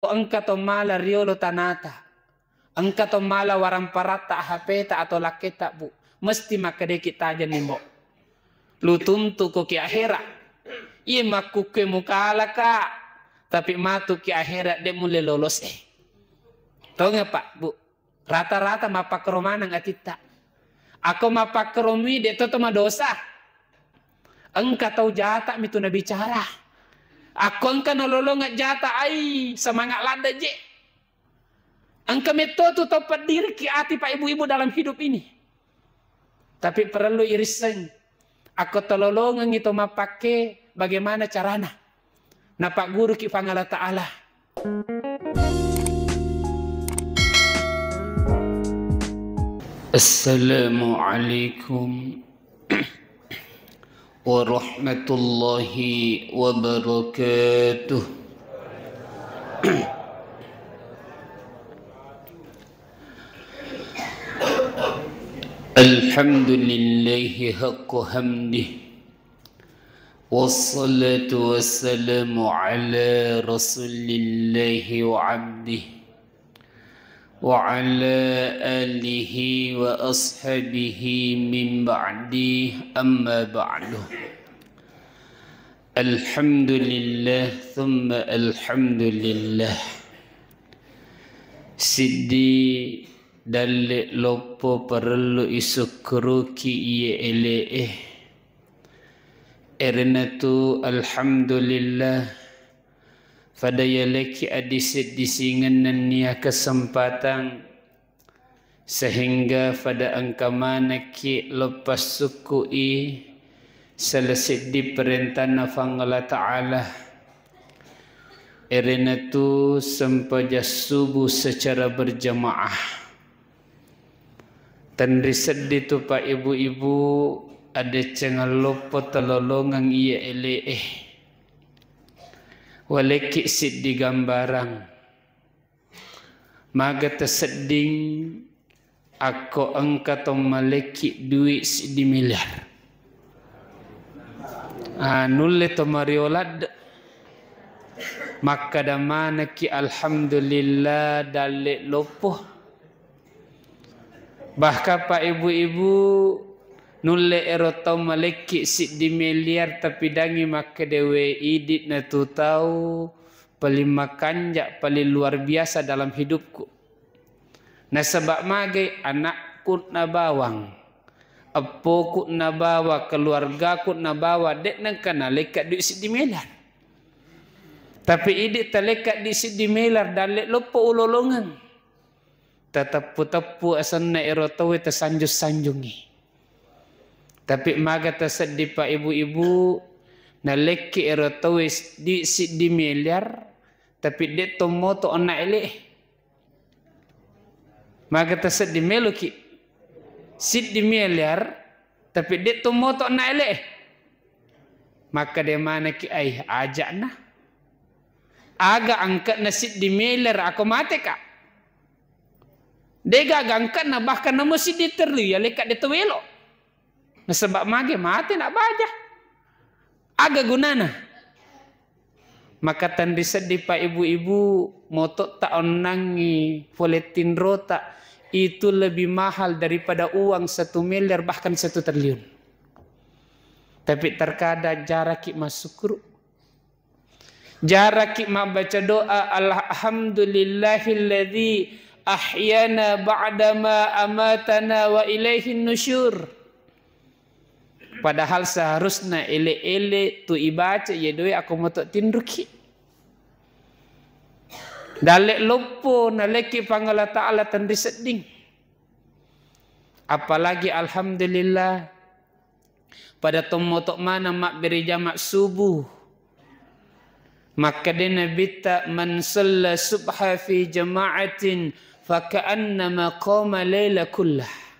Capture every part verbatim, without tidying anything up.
engka to mala riolo tanata, engka to mala waramparatta, H P-ta atau lakketta, Bu, mesti makkedeki tajenni, Mbok. Lu tuntuko ki akhera. Iye makkukkue mukalaka, tapi matuki akhera de mulle lolos e. Tonga, Pak, Bu. Rata-rata mappakkero maneng atitta. Akko mappakkero mi de to to madosa. Engka tau jata mi tu nabicara. Akko engka nalolongeng jata, ai, semangat ladde je. Engka metto tu tau peddiriki ati, Pak, Ibu-ibu, dalam hidup ini. Tapi perlu irisseng. Akko tololongengngi to mappakke, bagaimana carana? Napagguruki Puang Allah Ta'ala. Assalamualaikum warahmatullahi wabarakatuh. Alhamdulillahi haqqa hamdih. Wassalatu wassalamu ala rasulillahi wa abdih. Wa ala alihi wa ashabihi min ba'di, amma ba'du. Alhamdulillah, thumma alhamdulillah. Siddi dalle loppo parellu isukkuruki iye ele'e. Erenatu alhamdulillah, pada yaleki adisi-disingeng nennia kesempatan sehingga pada engka manekki lepas sukkui sala seddi perentanna Puang Allah Ta'ala. Erenatu sempajang subuh secara berjamaah. Tenri seddi tu, Pak, Ibu-ibu, adecengang loppo telolongeng iya ele'e. Walekki siddi gambarang. Maga tasedding akko engka to malekki dui siddi miliar. Ah, nulle to mario ladde. Makkada manekki, "Alhamdulillah, dalle loppo." Bahkan, Pak, Ibu-ibu, nulle ero tau malekki siddi miliar, tapi dangi makkeda, "We, idi'na tu tau paling makanja, paling luar biasa dalam hidupku." Nasaba magai, anakku nabawa, eppoku nabawa, keluargaku nabawa, de nengka nalekka duit siddi miliar. Tapi idi talekka duit siddi miliar, dalle loppo ulolongeng. Tateppu-teppu asenna ero tauwe, tasanjung-sanjungi. Tapi maga taseddi, Pak, Ibu-ibu, nalekki ero tauwe duit siddi miliar, tapi de to moto onna ele. Maga taseddi meloki siddi miliar, tapi de to moto na ele. Makkeda manekki, "Ai, aja'na. Aga angka'na siddi miliar ako mateka? Degaga angka'na, bahkan namo siddi triliun yalekka de to welo." Nasaba mage mate na baja. Aga gunana? Maka tenri seddi, Pak, Ibu-ibu, mototta onnangi pole tinrota itu lebih mahal daripada uang satu miliar bahkan satu triliun. Tapi terkadang jaraki masukuru. Jaraki mabbaca doa, "Alhamdulillahilladzi ahyana ba'dama amatana wa ilaihin nusyur." Padahal seharusna ele-ele tu ibaca iye doe akko moto tinruki. Dalle loppo nalekki Puang Allah Ta'ala tenri sedding. Apalagi alhamdulillah, pada tommoto maneng mabbere jama subuh. Makkeda Nabitta, "Man shalla subha fi jama'atin faka'annama qama laila kullah."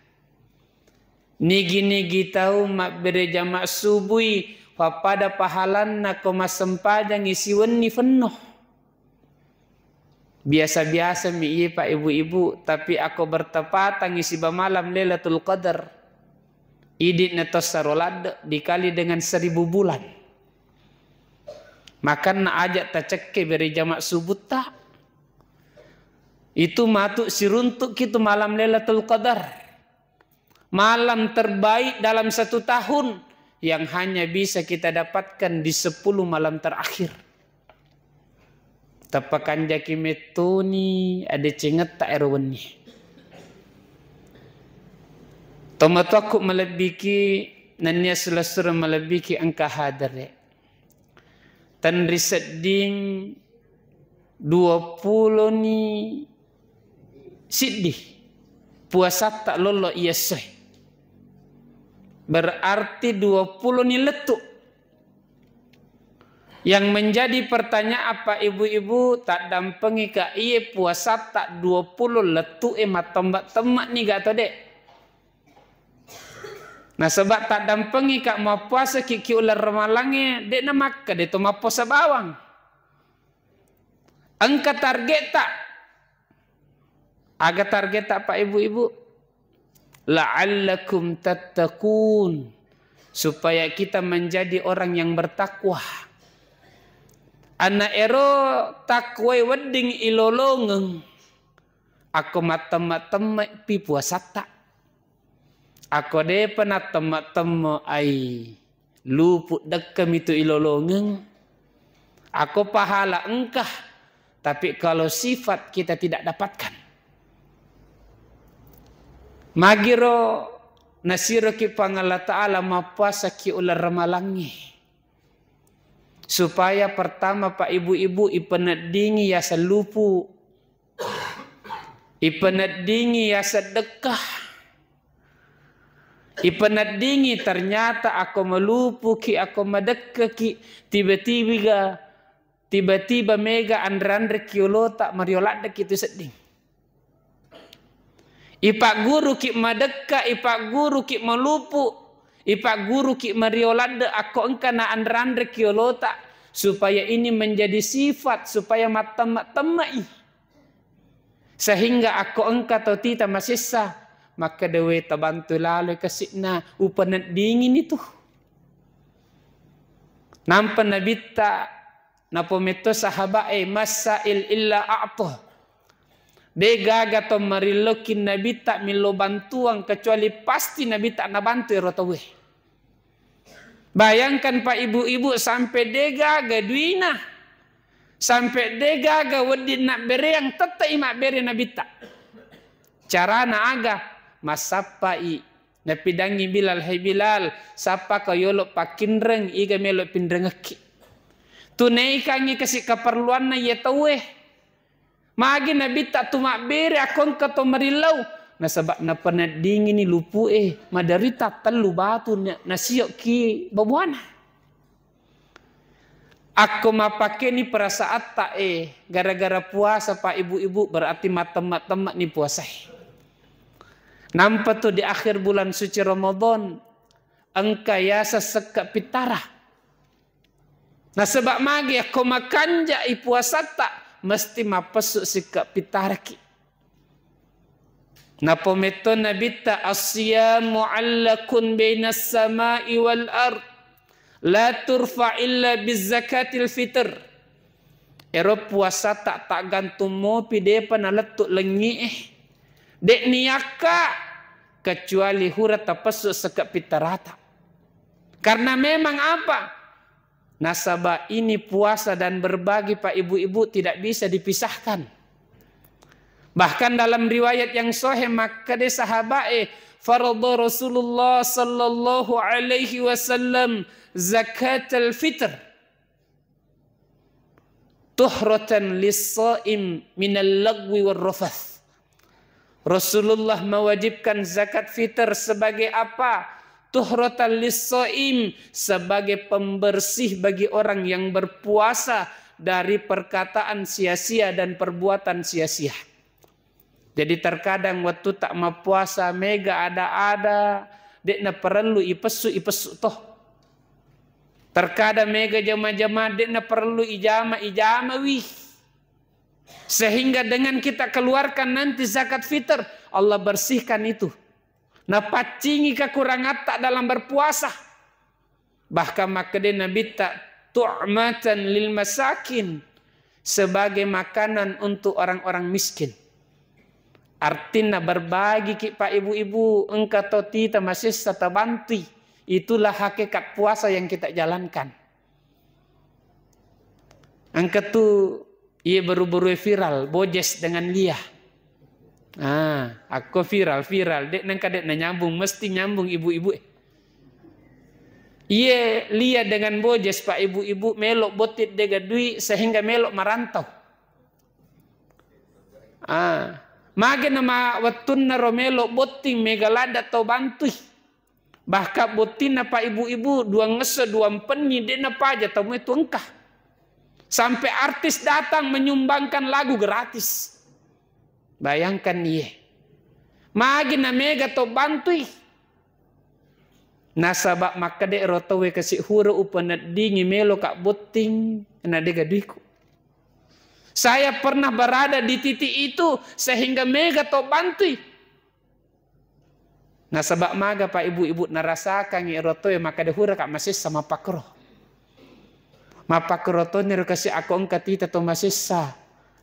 Nigi-nigi tau mabbere jama subui, pappada pahalanna ko massempajangi siwenni fenno. Biasa-biasa mi iye, Pak, Ibu-ibu, tapi ako bertepatangi siba malam Lailatul Qadar, idi'na to saro ladde dikali dengan seribu bulan. Makanna aja tacekke bere jama subutta, Itu matu siruntukki tu malam Lailatul Qadar. Malam terbaik dalam satu tahun yang hanya bisa kita dapatkan di sepuluh malam terakhir. Tappakanjaki mettoni adecengetta ero wenni. Tomatoakku malebbiki nennia sulessureng malebbiki engka hadere. Tenri sedding dua pulo ni siddi puasatta lollo iyessoe. Berarti dua pulo ni lettu. Yang menjadi pertanyaan, apa ibu-ibu, taddampengika iye puasatta dua pulo lettu e mattemma-temma ni ga to de? Nasaba taddampengika mappuasaki ki uleng ramalangnge, de na makkeda to mappuasa bawang. Engka targetta. Aga targetta, Pak, Ibu-ibu? La'allakum tattaqun. Supaya kita menjadi orang yang bertakwa. Anna ero takwae wedding ilolongeng. Akko mattemma-temma pi puasatta. Akko depa nattemma-temma ai lupu dekkami tu ilolongeng. Akko pahala engka, tapi kalau sifat kita tidak dapatkan. Magiro nasiroki Puang Allah Ta'ala mappuasaki uleng ramalangnge. Supaya pertama, Pak, Ibu-ibu, ipeneddingi yaseng lupu. Ipeneddingi yaseng dekkah. Ipeneddingi ternyata akko malupuki, akko madekkeki, tiba-tiba, tiba-tiba mega anre-anre kiolota mario laddeki tu sedding. Ipagguruki madekka, ipagguruki malupu, ipagguruki mario ladde akko engka na anre-anre kiolota, supaya ini menjadi sifat, supaya mattemma-temmai. Sehingga akko engka tau tita masessa, makkeda, "We, tabantu laloi kasi'na, upeneddingini tu." Nampa Nabitta napometto sahabae, "Massail illa a'tah." De gaga to marilloki Nabitta millo bantuang kecuali pasti Nabitta nabantu ero tauwe. Bayangkan, Pak, Ibu-ibu, sampai de gaga duina, sampai de gaga wedding nabbereang, tette i mabbere Nabitta. Carana aga? Massappai, napidangi Bilal, "Hai Bilal, sappaka yolo pakkinreng, iga melo pinrengekki." Tunaikangi kasi keperluanna iye tauwe. Magi Nabitta tu mabbere akko engka to marillau? Nasaba napeneddingini lupu'e, maderita tellu batu na-, nasio'ki babuana. Akko mappakeni perasaatta e, gara-gara puasa, Pak, Ibu-ibu, berarti mattemma-temma ni puasae. Nampa tu di akhir bulan suci Ramadan, engka yaseng sekka pittara. Nasaba magi akko makanjai puasatta, mesti mappessu sikka pittaraki. Napometto Nabitta, "As-siyamu allakun bainas samai wal ard, la turfa illa biz zakatil fitr." Ero puasatta taggantung mopi, depa nalettu lengngi e, de niyakka kecuali hura tapessu sekka pittarata. Karena memang apa? Nasaba ini puasa dan berbagi, Pak, Ibu-ibu, tidak bisa dipisahkan. Bahkan dalam riwayat yang sahih, makkeda sahabae, "Farada Rasulullah sallallahu alaihi wasallam zakatal fitr tuhratan lis-shaim minal lagwi war rafath." Rasulullah mewajibkan zakat fitr sebagai apa? Tuhratan lis-shaim, sebagai pembersih bagi orang yang berpuasa dari perkataan sia-sia dan perbuatan sia-sia. Jadi terkadang wettutta mappuasa mega ada-ada, de naparellu ipessu, ipessu toh. Terkadang mega jama-jama, de naparellu ijama, ijamawi. Sehingga dengan kita keluarkan nanti zakat fitr, Allah bersihkan itu. Napaccingi kekurangatta dalam berpuasa. Bahkan makkeda Nabitta, "Tu'matan lil masakin," sebagai makanan untuk orang-orang miskin. Artinna berbagi ki, Pak, Ibu-ibu, engka to tita masessa tabantui. Itulah hakikat puasa yang kita jalankan. Engka tu iye beru-beru viral, Bojes dengan Lia. Ah, akko viral, viral. Dek nengka dek na nyambung, mesti nyambung ibu-ibu e. Iye Lia dengan Bojes, Pak, Ibu-ibu, melok botting dega dui sehingga melok marantau. Ah, mage nama wettunna ro melok botting, mega ladda tau bantui. Bahkan bottinna, Pak, Ibu-ibu, duangngesso duampenni de napaja tau mai tu engka. Sampai artis datang menyumbangkan lagu gratis. Bayangkan iye. Magi na mega to bantui. Nasaba makkeda ero tauwe, kasi hura upeneddingi melo ka botting na dega duiku. Saya pernah berada di titik itu sehingga mega to bantui. Nasaba maga, Pak, Ibu-ibu, narasakangngi ero tauwe makkeda hura ka masessa mappakkoro. Mappakkoro toni ro kasi akko engka tita to masessa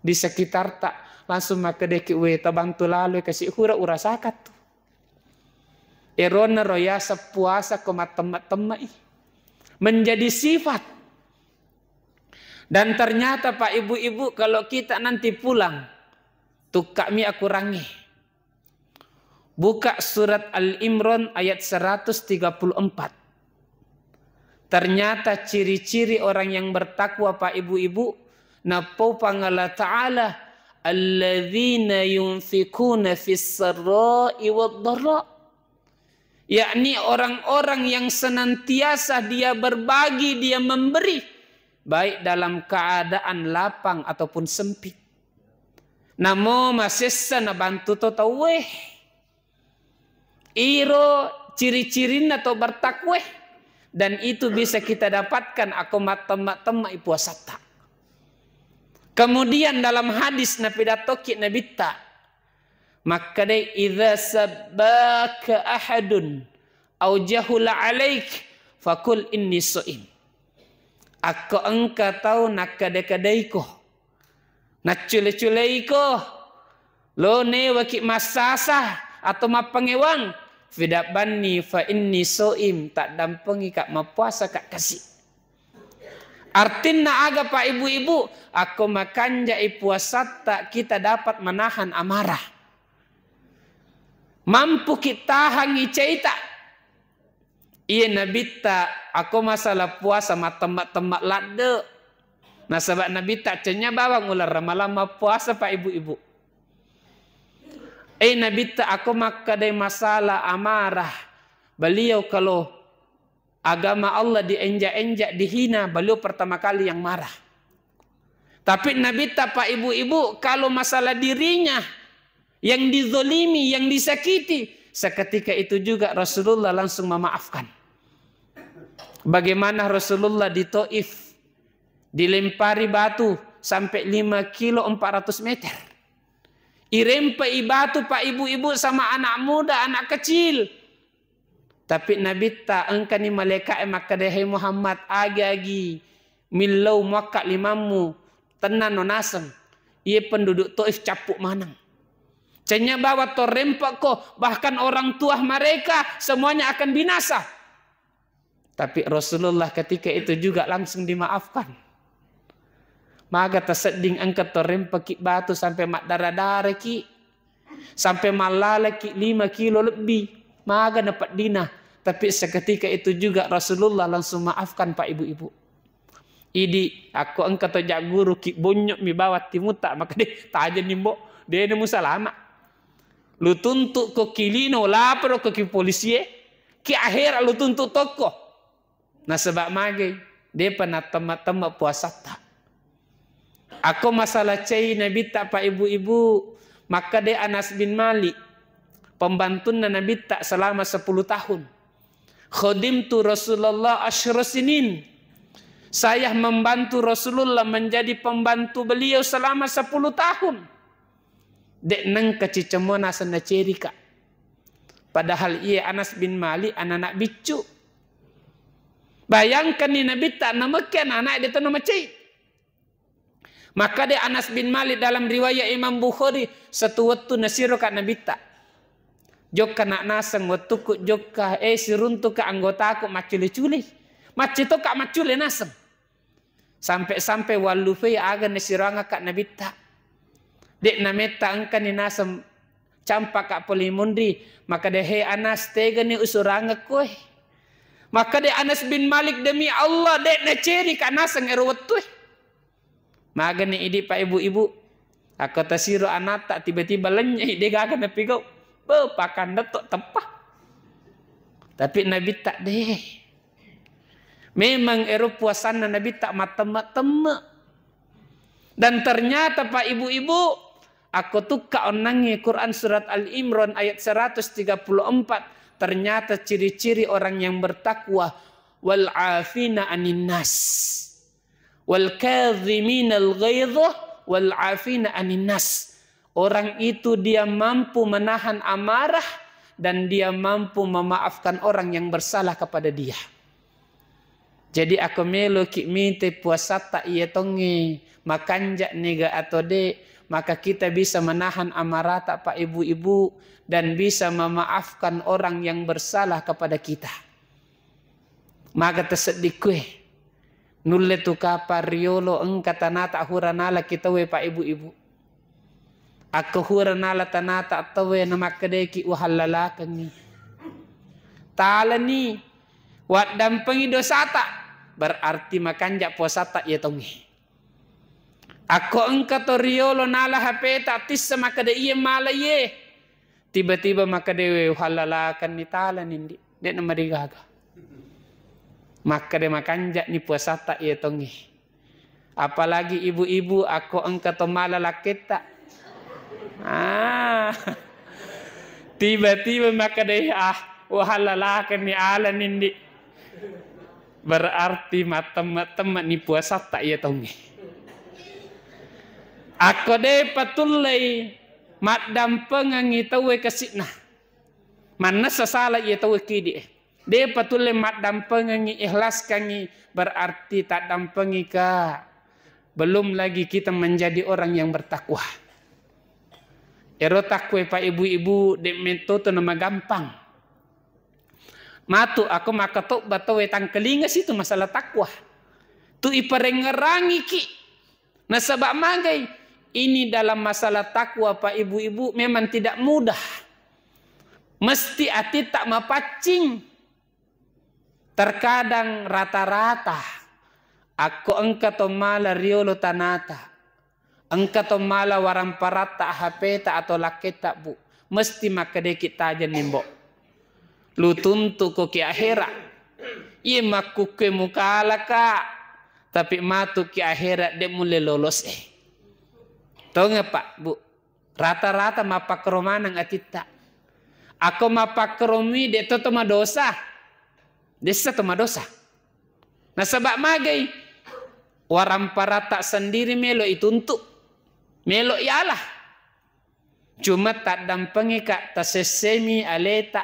di sekitarta, langsung makkedaki, "We, tabantu lalo kasi hura urasakang tu." Erona ro yaseng puasa ko mattemma-temma i. Menjadi sifat. Dan ternyata, Pak, Ibu-ibu, kalau kita nanti pulang, tukka mi akurangi. Buka surat Al-Imran ayat seratus tiga puluh empat. Ternyata ciri-ciri orang yang bertakwa, Pak, Ibu-ibu, nappau Puang Allah Ta'ala, "Alladzina yunfikuna fis sarra'i wad dharra." Yakni orang-orang yang senantiasa dia berbagi, dia memberi, baik dalam keadaan lapang ataupun sempit. Namo masessa nabantu to tauwe. Iro ciri-cirinna to bertakwe, dan itu bisa kita dapatkan ako mattemma-temma i puasatta. Kemudian dalam hadis napidattoki Nabitta, makkedai, "Idza sabbaka ahadun au jahula alaik, fakul inni soim." Akko engka tau nakkada-kadaiko, naccule-culeiko, lo newaki massasa atau mappangewang, fidabbanni fa inni soim, taddampengika, mappuasaka kasi. Artinna aga, Pak, Ibu-ibu, akko makanjai puasatta, kita dapat menahan amarah. Mampuki tahangi ceita. Iya Nabitta, ako masalah puasa mattemma-temma ladde. Nasaba Nabitta cennya bawang uleng Ramalang mappuasa, Pak, Ibu-ibu. Eh, Nabitta, ako makkadai masalah amarah. Beliau kalau agama Allah dienjak-enjak, dihina, beliau pertama kali yang marah. Tapi Nabitta, Pak, Ibu-ibu, kalau masalah dirinya yang dizolimi, yang disakiti, seketika itu juga Rasulullah langsung memaafkan. Bagaimana Rasulullah di Taif, dilempari batu sampai lima kilo empat ratus meter. Irempai batu, Pak, Ibu-ibu, sama anak muda, anak kecil. Tapi Nabitta, engkani malaika'e makkeda, "Hai Muhammad, agi-agi millau muakka limammu, tennanno naseng. Iye penduduk Taif cappu maneng. Cennya bawa torrempekko, bahkan orang tua mereka semuanya akan binasa." Tapi Rasulullah ketika itu juga langsung dimaafkan. Maga tasedding engka torrempeki batu sampai maddara-daraki, sampai mallalaki lima kilo lebbi, maga napeddina. Tapi seketika itu juga Rasulullah langsung maafkan, Pak, Ibu-ibu. Idi, akko engka to jagguruki bonnyok mi bawang timutta, maka deh, tajenni, Mbok, dene musalama. Lu tuntu ko ki lino, laporo ko ki polisie, ki ahera lu tuntu tokko. Nasaba mage, depa nattemma-temma puasatta. Ako masalah cai Nabitta, Pak, Ibu-ibu, makkade Anas bin Malik, pembantunna Nabitta selama sepuluh tahun. "Khadimtu Rasulullah asyra sinin." Saya membantu Rasulullah, menjadi pembantu beliau selama sepuluh tahun. Dek nengka cicemmo naseng nacerika. Padahal iye Anas bin Malik anak-anak biccu. Bayangkanni Nabitta namekke anak-anak de to namacai. Makkeda Anas bin Malik dalam riwayat Imam Bukhari, satu wettu nasiro ka Nabitta. Jokka nak naseng wettukku jokka, eh, siruntuka anggotaku maccule-cule. Macce toka maccule naseng. Sampai-sampai wallufei aga nasiroangakka Nabitta. Dek nametta engkani naseng campaka poli munri, makkeda, "He Anas, tegani usurangekko, eh." Makkeda Anas bin Malik, "Demi Allah, dek nacerika naseng ero wettue." Magani idi, Pak, ibu-ibu, akko tasiro anatta tiba-tiba lennyei, degaga napigau. Be, pakandetto teppa. Tapi Nabitta de. Memang ero puasanna Nabitta mattemme-temme. Dan ternyata, Pak, ibu-ibu, akko tukka onnangngi Quran surat Ali Imran ayat seratus tiga puluh empat, ternyata ciri-ciri orang yang bertakwa, "Wal afina anin nas, wal kadhiminal ghaidha, wal afina anin nas." Orang itu dia mampu menahan amarah dan dia mampu memaafkan orang yang bersalah kepada dia. Jadi, ako meloki mite puasatta iya tongnge, makanja niga atau de, maka kita bisa menahan amarata, Pak, ibu-ibu, dan bisa memaafkan orang yang bersalah kepada kita. Maga teseddikue, nulle tu kapang riolo engka tanata hura nala kitaue, Pak, ibu-ibu. Akko hura nala tanata tauwe namakkedeki, "Uhallalakengngi." Talani, waddampengi dosata, berarti makanja puasata iya tongnge. Akko engka to riolo nala H P ta tissa makkeda, "Iye mala iye." Tiba-tiba makkedewe, "Uhallalakenni." Talani ndi, de namarigaga. Makkeda makanja ni puasata iya tongnge. Apalagi ibu-ibu, akko engka to mala lakketta. Ah. Tiba-tiba makkeda, "Ah, wahallalakenni, alani ndi." Berarti mattemma-temma ni puasatta iya tongnge. Akko de patullei maddampengengi tauwe kasi'na. Mannessa sala iya tauwe kidi'e. Depa tulle maddampengengi, ikhlaskangi, berarti taddampengika. Belum lagi kita menjadi orang yang bertakwa. Ero takwa, Pak, ibu-ibu, de mettoto na magampang. Matu ako makkatobba tauwe tangkelinga situ masalah takwa. Tu iparengerangiki. Nasaba magai? Ini dalam masalah takwa, Pak, ibu-ibu, memang tidak mudah. Mesti atitta mapaccing. Terkadang rata-rata, akko engka to mala riolo tanata, engka to mala waramparatta, H P ta atau lakketta, Bu, mesti makkedeki tajenni, Mbok. Lu tuntuko ki akhera. Iye makkukkue mukalaka, tapi matu ki akhera de mulle lolos e. Tonga, Pak, Bu. Rata-rata mappakkero maneng atitta. Akko mappakkero mui de to to madosa. Dessa to madosa. Nasaba magai? Waramparatta sendiri melo ituntu. Melo ialah. Cuma taddampengika, tasessemi aleta,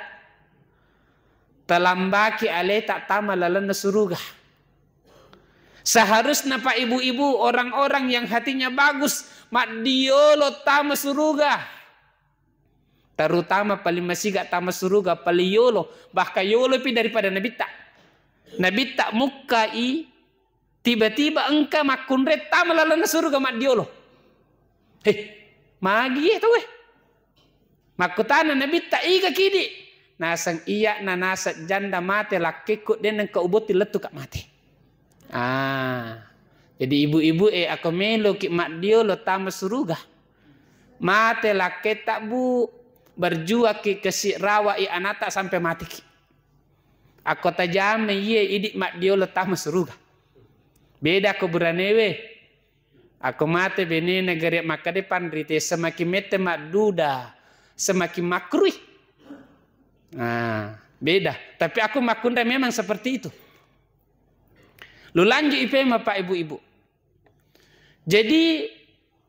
talambaki aleta tama lalenna suruga. Seharusnya, Pak, ibu-ibu, orang-orang yang hatinya bagus, maddiolo tama suruga. Terutama paling masiga tama suruga, paling yolo, bahkan yolo pi daripada nabitta. Nabitta mukkai, tiba-tiba engka makkunrai tama lalenna suruga maddiolo. Heh, magi e tauwe? Makkutana nabitta, "Iga kidi?" Naseng, "Iya na naseng janda mate lakkekku, de nengka ubotti lettuka mate." Ah, jadi ibu-ibu e, ako meloki maddiolo tama suruga, mate lakketta, Bu, berjuangki kasi rawai anata sampai mateki. Akko tajamai iye idi maddiolo tama suruga. Beda ko buranewe. Akko mate benena gare makkeda panrite, semakin mette madduda, semakin makrui. Nah, beda. Tapi aku makkunrai memang seperti itu. Lu lanjut ipema, Pak, ibu-ibu. Jadi,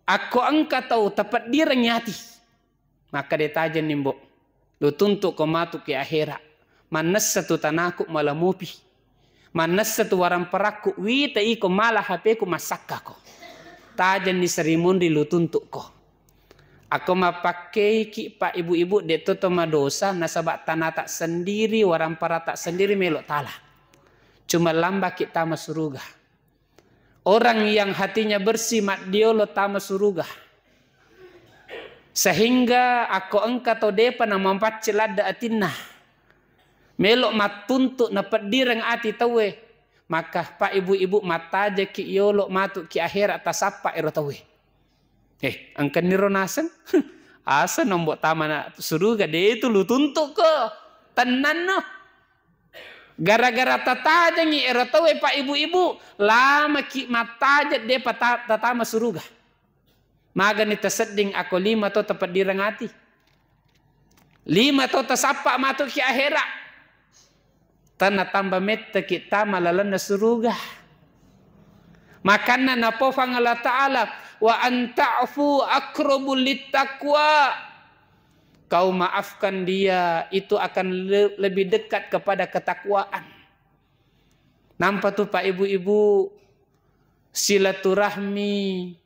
akko engka tau tapeddireng ati. Makkeda tajenni, Mbok, lu tuntuko matu ki akhera. Mannessa tu tanaku mala mopi. Mannessa tu waramparakku wita iko mala H P ku massakkako. Tajenni serimunri lu tuntu'ko. Ako mappakkeiki, Pak, Ibu-ibu, de' to to madosa, nasaba tanata sendiri, waramparata sendiri melo tala. Cuma lambaki tama suruga. Orang yang hatinya bersih, maddiolo tama suruga. Sehingga ako engka to depa namapaccing ladde atinna, melo mattuntu napeddireng ati tauwe, maka, Pak, Ibu-ibu, mattajaki yolo matuki ahera tasappa ero tauwe. Eh, engkanniro naseng? Asa nombo tamana suruga, de' tu lu tuntu'ko. Tennanno. Gara-gara tatajengi ero tauwe, Pak, Ibu-ibu, lamaki mattajeng, depa ta-, tatama suruga. Magani tasedding ako lima to tapeddireng ati. Lima to tasappa matuki ahera. Tanatamba mettaki tama lalenna suruga. Makanna napofang Allah Ta'ala, "Wa anta'fu aqrabu littaqwa." Kau maafkan dia, itu akan le-, lebih dekat kepada ketakwaan. Nampa tu, Pak, Ibu-ibu, silaturahmi,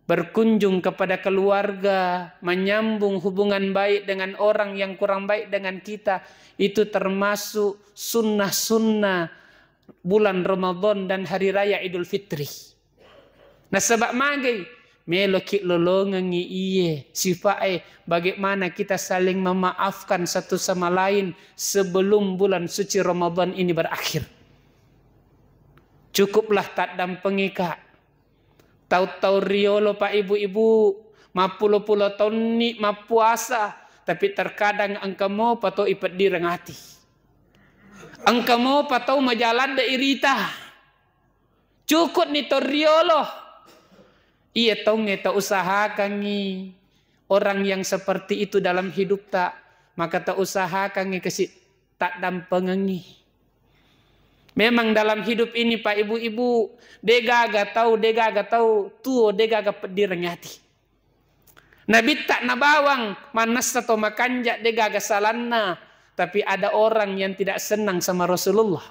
berkunjung kepada keluarga, menyambung hubungan baik dengan orang yang kurang baik dengan kita, itu termasuk sunnah-sunnah bulan Ramadan dan Hari Raya Idul Fitri. Nasaba magai, meloki lolongengi iye sifae, bagaimana kita saling memaafkan satu sama lain sebelum bulan suci Ramadan ini berakhir. Cukuplah taddampengika. Tau-tau riolo, Pak, Ibu-ibu, mappulo-pulo taunni mappuasa, tapi terkadang engka mopa to ipeddireng ati. Engka mopa tau maja ladde irita. Cukupni to riolo. Iya taungnge tausahakangngi orang yang seperti itu dalam hidupta, maka tausahakangngi kasi taddampengengngi. Memang dalam hidup ini, Pak, Ibu-ibu, degaga tau, degaga tau tuo, degaga peddireng ati. Nabitta nabawang mannessa to makanja, degaga salanna, tapi ada orang yang tidak senang sama Rasulullah.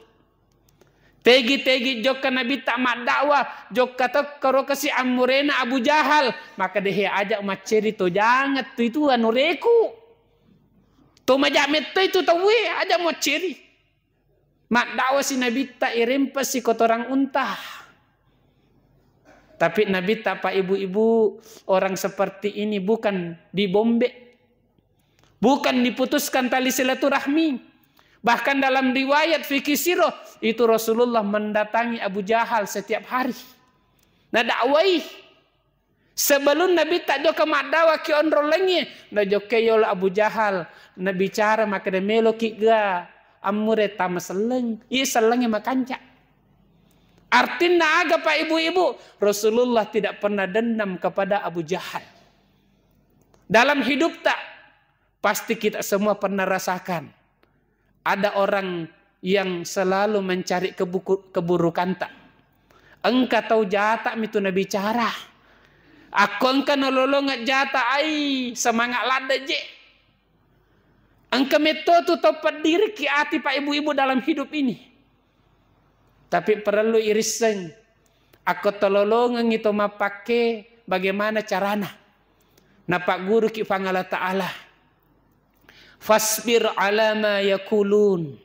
Tegi-tegi jokka Nabitta maddakwah, jokka tokkoro kasi ammurena Abu Jahal, maka dehe aja macceri to janget tu itu anureku. To maja metto itu tauwe, aja macceri. Maddakwasi Nabitta, irempesi kotorang unta. Tapi Nabitta, Pak, Ibu-ibu, orang seperti ini bukan dibombe, bukan diputuskan tali silaturahmi. Bahkan dalam riwayat fikih siro, itu Rasulullah mendatangi Abu Jahal setiap hari. Nadakwai. Sebelum Nabitta jokka maddawa ki onrong langie, najokkai yolo Abu Jahal, nabicara makkeda, "Meloki ga ammure tama selleng?" Iya sellengnge makanca. Artinna aga, Pak, Ibu-ibu? Rasulullah tidak pernah dendam kepada Abu Jahal. Dalam hidupta, pasti kita semua pernah rasakan. Ada orang yang selalu mencari kebuku-, keburukanta. Engka tau jata mi tu nabicara. Akko engka nololongeng jata, ai, semangat ladde je. Engka metto tu tau peddiriki ati, Pak, Ibu-ibu, dalam hidup ini. Tapi parellu irisseng, akko tololongengngi to mappakke, bagaimana carana? Napagguruki Puang Allah Ta'ala, "Fasbir ala ma yakulun."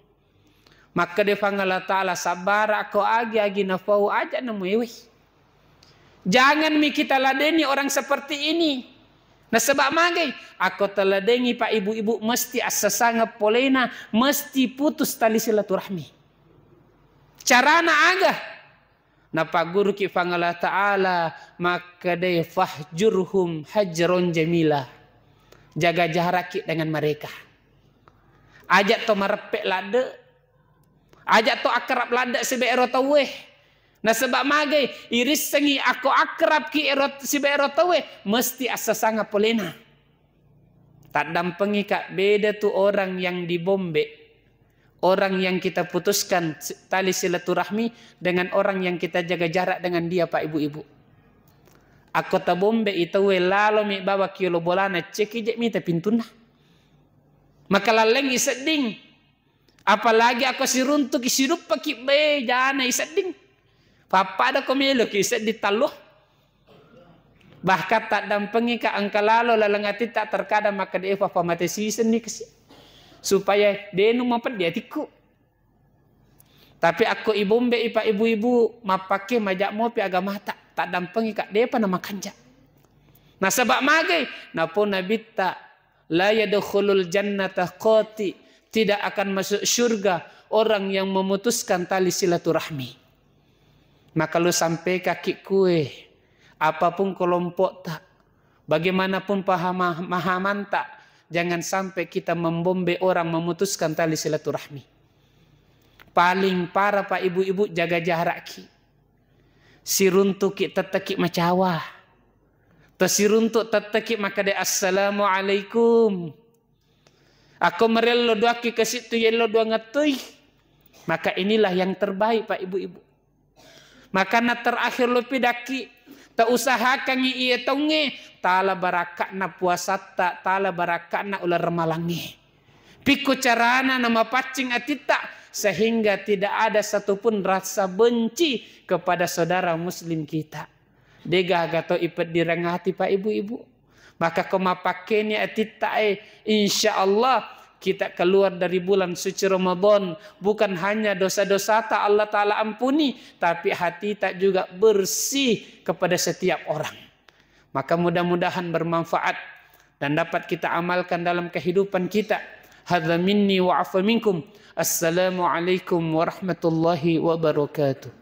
Makkeda Puang Allah Ta'ala, "Sabbara ko agi-agi nafau, aja namuewei." Jangan mi kita ladeni orang seperti ini. Nasaba magai, akko taladengi, Pak, Ibu-ibu, mesti assasangeng polena, mesti putus tali silaturahmi. Carana aga? Napagguruki Puang Allah Ta'ala, makkedai, "Fahjurhum hajron jamila." Jaga jarakki dengan mereka. Aja to mareppe ladde. Aja to akrab ladde sibawa ero tauwe. Nasaba magai, irissengi akko akrabki ero sibawa ero tauwe, mesti assasangeng polena. Taddampengika, beda tu orang yang dibombe, orang yang kita putuskan si-, tali silaturahmi, dengan orang yang kita jaga jarak dengan dia, Pak, Ibu-ibu. Akko tabombe i tauwe, lalomi bawang ki yolo bolana, cekki je mita pintunna. Maka lallengngi sedding. Apalagi akko siruntuki, siduppaki, be, jana i sedding. Pappada ko meloki sedding tallo. Bahkan taddampengika engka lalo laleng atitta, terkadang makkeda, "Efa, fa mate sisenni kasi, supaya denu mapeddi atikku." Tapi akko ibombe ipa ibu-ibu, mappakke majak mopi agamata, taddampengika, depa namakanja. Nasaba magai? Napo Nabitta, "La yadkhulul jannata qati," tidak akan masuk surga orang yang memutuskan tali silaturahmi. Maka lu sampekaki kue, apapun kelompokta, bagaimanapun pahama-, mahamanta, jangan sampai kita membombe orang memutuskan tali silaturahmi. Paling parah, Pak, ibu-ibu, jaga jarakki. Siruntuki tetteki macawa. Tasiruntuk tetteki makkeda, "Assalamualaikum." Akko merello duakki kasittu yello duangettui. Maka inilah yang terbaik, Pak, ibu-ibu. Makana terakhir lo pidakki, tausahakangi iye taungnge, tala barakakna puasatta, tala barakakna uleng ramalangnge. Pikko carana namapaccing atitta, sehingga tidak ada satupun rasa benci kepada saudara muslim kita. Degaga to ipeddireng ati, Pak, ibu-ibu. Maka ko mappakkeni atitta e, insya Allah kita keluar dari bulan suci Ramadan, bukan hanya dosa-dosata Allah Ta'ala ampuni, tapi hatita juga bersih kepada setiap orang. Maka mudah-mudahan bermanfaat dan dapat kita amalkan dalam kehidupan kita. Hadza minni wa afa minkum. Assalamualaikum warahmatullahi wabarakatuh.